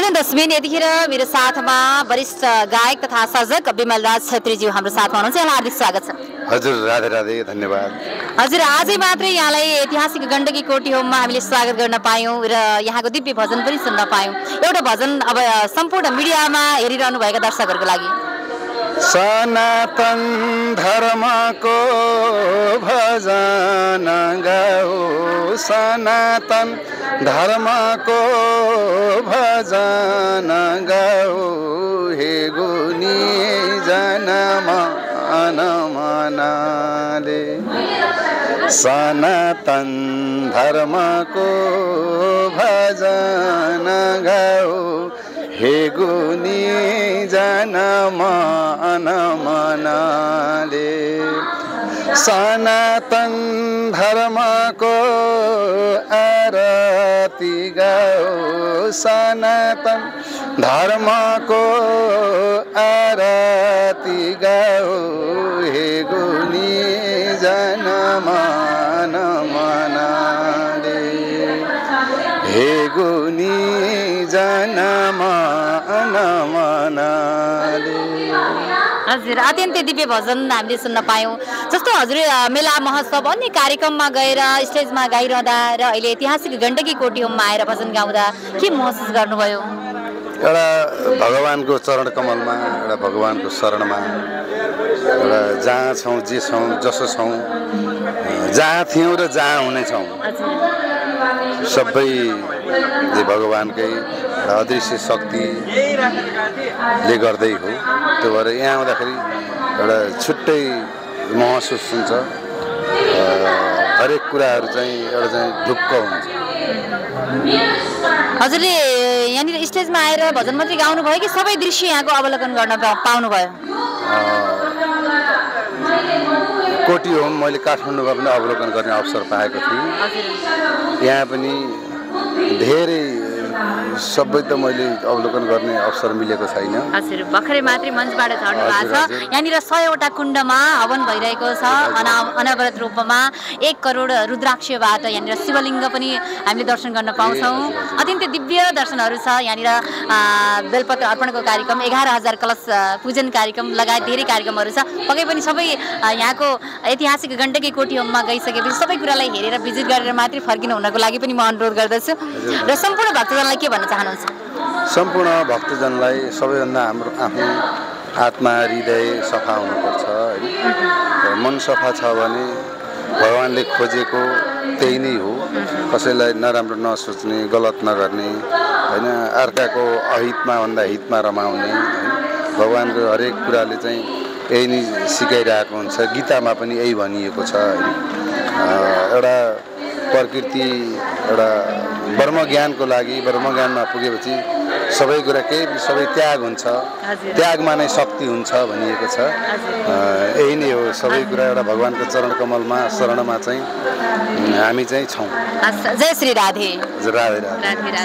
आदरणीय दर्शकबिन यतिखेर मेरो साथमा वरिष्ठ गायक तथा सर्जक विमलराज छेत्रीज्यू हाम्रो साथमा हुनुहुन्छ। यहाँलाई हार्दिक स्वागत छ। हजुर, राधे राधे, धन्यवाद। हजुर, आजै मात्रै यहाँलाई ऐतिहासिक गण्डकी कोठी होममा हामीले स्वागत गर्न पायौँ र यहाँको दिव्य भजन पनि सुन्न पायौँ। एउटा भजन अब सम्पूर्ण मिडियामा हेरिरहनु भएका दर्शकहरूको लागि। सनातन धर्मको भजन गाऊ, सनातन धर्मको भजन गाऊ, हे गुनी जनम मनले। सनातन धर्मको भजन गाऊ, हे गुनी जनम मनले। सनातन धर्मको आरती गाऊ, सनातन धर्मको आरती गाऊ, हे गुनी जनम मनले, हे गुनी जनम मनले। हजुर, अत्यन्तै दिव्य भजन हामीले सुन्न पायौँ। जस्तो हजुर मेला महोत्सव अन्य कार्यक्रममा गएर स्टेजमा गाइरहँदा र अहिले ऐतिहासिक गण्डकी कोठी होममा आएर भजन गाउँदा के महसुस गर्नुभयो? एउटा भगवानको चरण कमलमा, एउटा भगवानको शरणमा, एउटा जहाँ छौँ, जे छौँ, जसो छौँ, जहाँ थियौँ र जहाँ हुनेछौँ, सबै भगवानकै अदृश्य शक्तिले गर्दै हो। त्यो भएर यहाँ आउँदाखेरि एउटा छुट्टै महसुस हुन्छ। हरेक कुराहरू चाहिँ एउटा चाहिँ ढुक्क हुन्छ। हजुरले यहाँनिर स्टेजमा आएर भजन मात्रै गाउनुभयो कि सबै दृश्य यहाँको अवलोकन गर्न पाउनुभयो? कोठी होम मैले काठमाडौँमा पनि अवलोकन गर्ने अवसर पाएको थिएँ। यहाँ पनि धेरै सबै त मैले अवलोकन गर्ने अवसर मिलेको छैन। हजुर, भर्खरै मात्रै मञ्चबाट झर्नु भएको छ। यहाँनिर 100वटा कुण्डमा हवन भइरहेको छ। अनवरत रूपमा 1 करोड रुद्राक्षबाट यहाँनिर शिवलिङ्ग पनि हामीले दर्शन गर्न पाउँछौँ। अत्यन्तै दिव्य दर्शनहरू छ। यहाँनिर बेलपत्र अर्पणको कार्यक्रम, 11,000 कलश पूजन कार्यक्रम लगायत धेरै कार्यक्रमहरू छ। पक्कै पनि सबै यहाँको ऐतिहासिक गण्डकी कोठी होममा गइसकेपछि सबै कुरालाई हेरेर भिजिट गरेर मात्रै फर्किनु हुनको लागि पनि म अनुरोध गर्दछु। र सम्पूर्ण भक्तजनलाई के भन्न चाहनुहुन्छ? सम्पूर्ण भक्तजनलाई सबैभन्दा हाम्रो आफ्नो आत्मा हृदय सफा हुनुपर्छ है। मन सफा छ भने भगवानले खोजेको त्यही नै हो। कसैलाई नराम्रो नसोच्ने, गलत नगर्ने होइन, अर्काको अहितमा भन्दा हितमा रमाउने। भगवानको हरेक कुराले चाहिँ यही नै सिकाइरहेको हुन्छ। गीतामा पनि यही भनिएको छ होइन। एउटा प्रकृति एउटा ब्रह्मज्ञानको लागि, ब्रह्मज्ञानमा पुगेपछि सबै कुरा सबै त्याग हुन्छ। त्यागमा नै शक्ति हुन्छ भनिएको छ। यही नै हो सबै कुरा। एउटा भगवानको चरण कमलमा, शरणमा चाहिँ हामी चाहिँ छौँ। जय श्री राधे। राधे राधे।